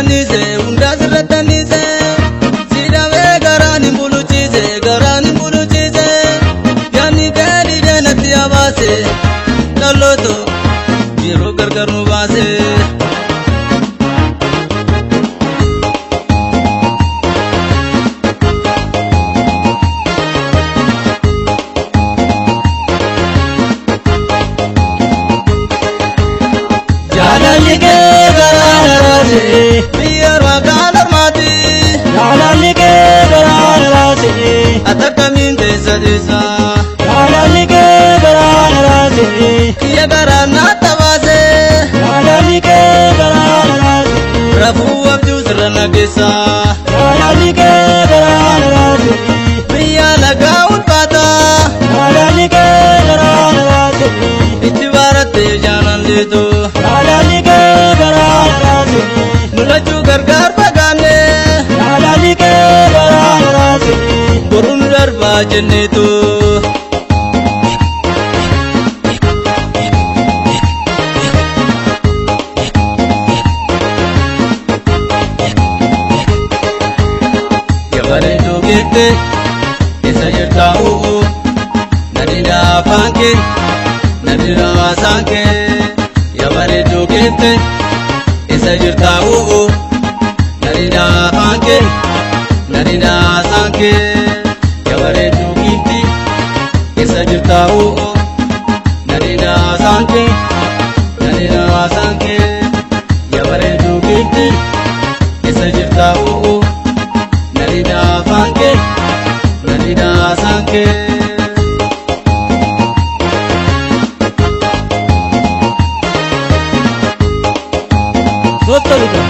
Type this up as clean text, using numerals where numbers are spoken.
sirrattanise hundaa sirrattanise sidhamee garaan hin buluchise garaan hin buluchise yaanni gadi danatti habaase dhalooto yeroo gargar nu baase. Jaalalli kee garaa na raase. Biyya maqaan ormaati. Jaalalli kee garaa na raase. Ati akkamiin teessa teessa. Jaalalli kee garaa na raase. Kiyya garaa na tabaase. Jaalalli kee garaa na raase. Rafuu abjuu sirra na geessa. Jaalalli kee garaa na raase. Biyya lagaa ulfaata. Jaalalli kee garaa na raase. Itti barattee jaalalleetu. Jaalalli kee garaa na raase. Nu lachuu gargaar fagaanne. Jaalalli kee garaa na raase. Boru nu darbaa jenneetu. Jabareedduu geette isa jirtaa u'u na dida afaan kee na dida haasaan kee. Jabareedduu geette isa jirtaa u'u na dida afaan kee na dida haasaan kee. Jabareedduu giifti isa jirtaa u'u na dida haasaan kee na dida haasaan kee. Jabareedduu giifti isa jirtaa u'u. Narida fanke, narida sanke. Sotta dhuga.